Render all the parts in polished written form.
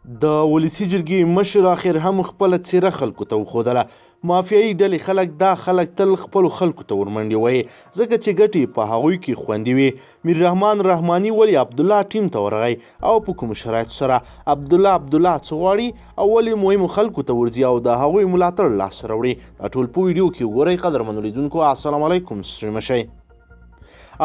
د ولسي جرګې مشر اخر هم خپله څېره خلکو ته وښودله. مافیایي ډلې خلک دا خلک تل خپلو خلکو ته ورمنډې وهي، ځکه چې ګټې په هغوی کې خوندي وي. میر رحمان رحماني ولې عبدالله ټیم ته ورغی او په کومو شرایطو سره؟ عبدالله عبدالله څه غواړي او ولې مهمو خلکو ته ورځي او د هغوی ملاتړ لاسته راوړي؟ دا ټول په ویډیو کې وګورئ. قدرمنو لیدونکو السلام علیکم، ستړي مه شئ.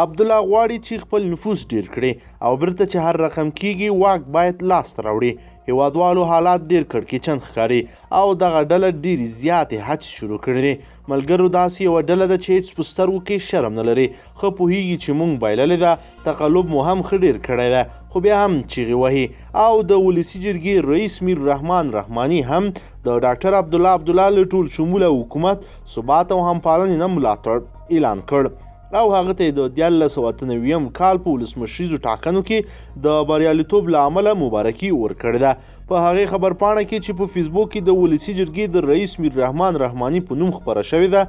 عبدالله غواړي چې خپل نفوس ډیر کړي او بیرته چې هر رقم کیږي واک باید لاسته راوړي. هیوادوالو حالات ډیر کړکېچن ښکاري او دغه ډله ډېرې زیاتې هڅې شروع کړې دي. ملګرو داسې یوه ډله ده چې هېڅ په سترګو کې شرم نه لري، ښه پوهیږي چې مونږ بایللې ده، تقلب مو هم ښه ډېر کړی ده، خو بیا هم چیغې وهي. او د ولسي جرګې رئیس میر رحمان رحماني هم د ډاکټر عبدالله عبدالله له ټول شموله حکومت ثبات او همپالنې نه ملاتړ اعلان کړ او هغه ته یې د 1398 کال په ولسمشریزو ټاکنو کې د بریالیتوب له امله مبارکي ورکړې ده. په هغې خبرپاڼه کې چې په فیسبوک کې د ولسي جرګې د رئیس میر رحمان رحماني په نوم خپره شوې ده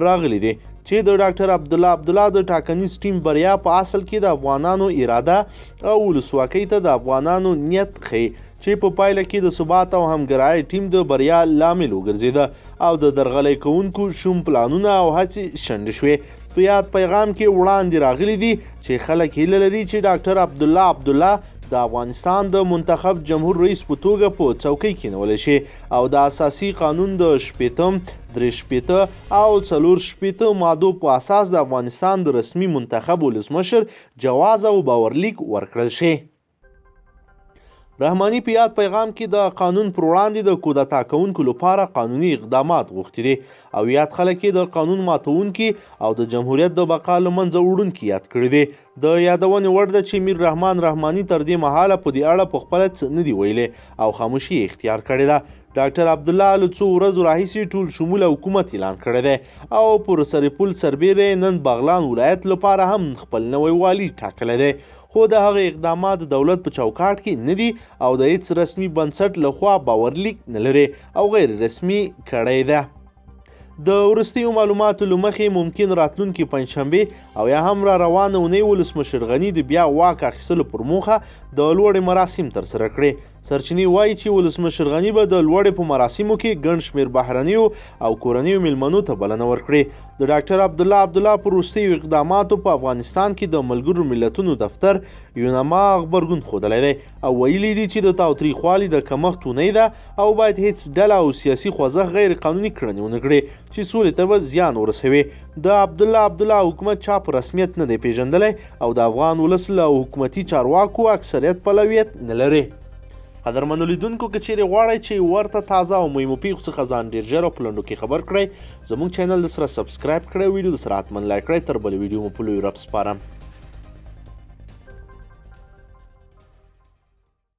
راغلي دي چې د ډاکټر عبدالله عبدالله د ټاکنیز ټیم بریا په اصل کې د افغانانو اراده او ولسواکۍ ته د افغانانو نیت ښیي چې په پایله کې د ثبات او همګرایۍ ټیم د بریا لامل وګرځېده او د درغلۍ کوونکو شوم پلانونه او هڅې شنډې شوې. په یاد پیغام کې وړاندې راغلي دي چې خلک هیله لري چې ډاکټر عبدالله عبدالله د افغانستان د منتخب جمهور رئیس په توګه په څوکۍ کېنول شي او د اساسي قانون د 60، 63 او 64 مادو په اساس د افغانستان د رسمي منتخب ولسمشر جواز او باورلیک ورکړل شي. رحماني په یاد پیغام کې د قانون پر وړاندې د کودتا کوونکو لپاره قانوني اقدامات غوښتي دي او یاد خلک یې د قانون ماتوونکي او د جمهوریت د بقا له منځه وړونکي یاد کړي دي. د یادونې وړ ده چې میر رحمان رحماني تر دې مهاله په دې اړه په خپله څه نه دي ویلي او خاموشي یې اختیار کړې ده. ډاکټر عبدالله له څو ورځو راهیسې ټول شموله حکومت اعلان کړی دی او پر سرپل سربېره یې نن بغلان ولایت لپاره هم خپل نوی والي ټاکلی دی، خو د هغه اقدامات د دولت په چوکاټ کې نه دي او د هیڅ رسمي بنسټ له خوا باورلیک نه لري او غیر رسمي کړی ده. د وروستیو معلوماتو له مخې ممکن راتلونکې پنجشنبه او یا هم را روانه اونۍ ولسمشر غني د بیا واک اخیستلو پر موخه د لوړې مراسم ترسره کړي. سرچینې وایي چې ولسمشر غني به د لوړې په مراسمو کې ګڼ شمېر بهرنیو او کورنیو میلمنو ته بلنه ورکړي. د ډاکټر عبدالله عبدالله پر وروستیو اقداماتو په افغانستان کې د ملګرو ملتونو دفتر یوناما غبرګون ښودلی دی او ویلي دي چې د تاوتریخوالي د کمښت اونۍ ده او باید هیڅ ډله او سیاسي خوځښت غیر قانوني کړنې ونه کړي چې سولې ته به زیان ورسوي. د عبدالله عبدالله حکومت چا په رسمیت نه دی پیژندلی او د افغان ولس له حکومتي چارواکو اکثریت پلویت نه لري. قدرمنو لیدونکو که چیرې غواړئ چې ورته تازه او مهمو پیښو څخه ځان ډیر ژر او په لنډو کې خبر کړئ، زموږ چینل د سره subscribe کړئ، ویډیو د سره حتما like کړئ. تر بلې ویډیو مو په لوی رب سپارم.